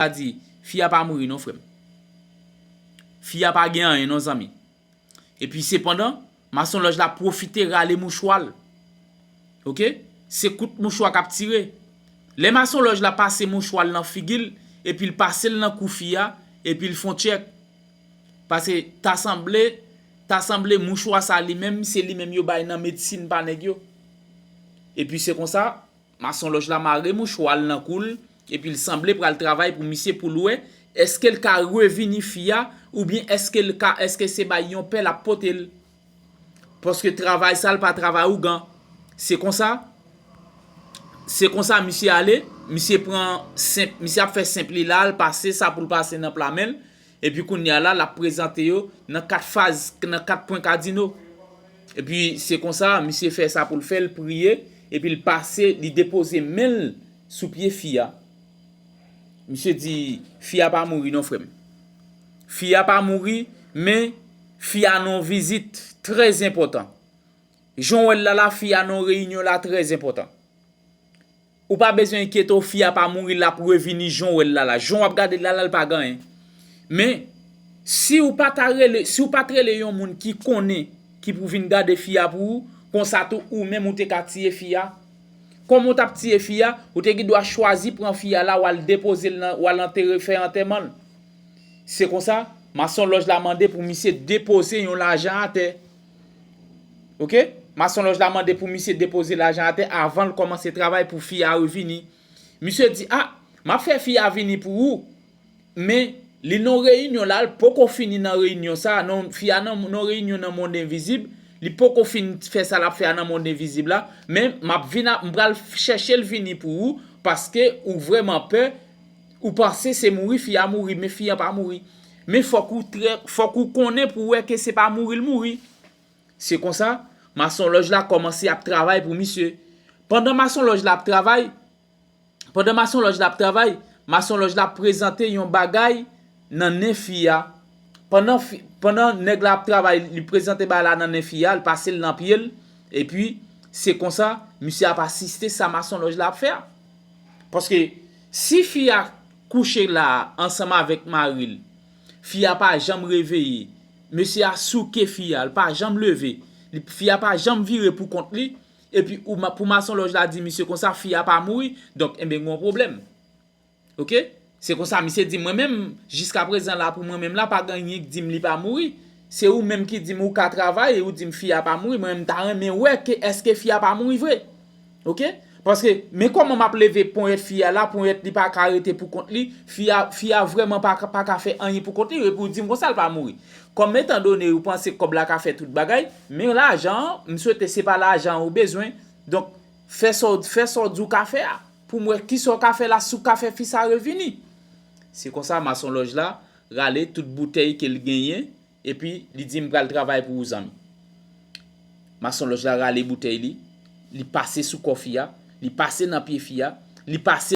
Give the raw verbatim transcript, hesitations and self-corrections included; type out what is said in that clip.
a di, fi a pa mouri non, frè m. Fi a pa gen anyen non, zanmi. Epi sepandan, masonlòj la pwofite rale mouchwa l. Oke? Se kout mouchwa k ap tire. Lè masonlòj la pase mouchwa l nan figi l, epi l pase l nan kou fi a, epi l fè yon tchèk. Paske ta sanble, ta sanble mouchwa sa li menm, se li menm yo bay nan medsin pa nèg yo. Epi se konsa, masonlòj la mare mouchwa l nan kou l, epi l sanble pral travay pou misye pou l wè, èske l ka revini fi a, oubyen èske l ka, èske se bay yon pè l ap pote l. Paske travay sa l pa travay ougan. Se konsa, se konsa misye ale, misye pran senp, misye ap fè senp li la, l pase sa pou l pase nan pla men l, epi kounye a la, l ap prezante yo nan kat faz, nan kat pwen kadino. Epi se konsa, misye fè sa pou l fè, l priye, epi l pase, li depoze men l sou pye fi a. Misye di, fi a pa mouri non, frè m. Fi a pa mouri, men fi a nan yon vizit trè enpòtan. Jan w wè l la, la, fi a nan yon reyinyon la trè enpòtan. Ou pa bezwen enkyete w, fi a pa mouri, l ap revini jan w wè l la, la. Jan w ap gade l la, la, l pa gen anyen. Men, si w pa ta rele, si w pa t rele yon moun ki konnen, ki pou vin gade fi a pou ou, konsa tou, ou menm ou te ka tiye fi a. Kòman w t ap tiye fi a, ou te gen dwa chwazi pran fi a la, w al depoze l nan, w al antere, fè antèman l. Se konsa, masonlòj la mande pou misye depoze yon lajan atè. Oke? Masonlòj la mande pou misye depoze lajan atè avan l kòmanse travay pou fi a revini. Misye di, a, m ap fè fi a vini pou ou, men li nan reyinyon la, l poko fini nan reyinyon sa, non, fi a nan, nan reyinyon nan mond envizib, li poko fin fè sa l ap fè a nan mond envizib la, men m ap vin, m pral chèche l vini pou ou, paske ou vrèman pè, ou panse se mouri fi a mouri, men fi a pa mouri. Men fòk ou trè, fòk ou konnen pou wè ke se pa mouri l mouri. Se konsa, masonlòj la kòmanse ap travay pou misye. Pandan masonlòj la ap travay, pandan masonlòj la ap travay, masonlòj la prezante yon bagay nan nen fi a. Pandan fi, pandan nèg la ap travay, li prezante bagay la nan nen fi a, li pase l nan pye l, epi se konsa, misye ap asiste sa masonlòj la ap fè a. Paske si fi a kouche la ansanm avèk mari l, fi a pa janm reveye, mesye a souke fi a, l pa janm leve, li, fi a pa janm vire pou kont li, epi ou, ma, pou masonlòj la di misye konsa, fi a pa mouri, donk, enben, gen yon pwoblèm. Oke? Se konsa, misye di, mwen menm, jiskaprezan la, pou mwen menm la, pa gen anyen ki di m li pa mouri. Se ou menm ki di m ou ka travay, e ou di m fi a pa mouri, mwen menm, m ta renmen wè ke èske fi a pa mouri vre. Oke? Paske, men kòman m ap leve ponyèt fi a la, ponyèt li pa ka rete pou kont li, fi a, fi a vrèman pa, pa ka fè anyen pou kont li, epi ou di m konsa l pa mouri. Kòm etandone ou panse kòb la ka fè tout bagay, men lajan an, m swete se pa lajan an ou bezwen. Donk, fè sa w, fè sa w di w ka fè a. Pou m wè kisa w ka fè la, si w ka fè fi sa revini. Se konsa, masonlòj la rale tout boutèy ke l genyen, epi li di m pral travay pou ou, zanmi. Masonlòj la rale boutèy li, li pase sou kò fi a, li pase nan pye fi a, li pase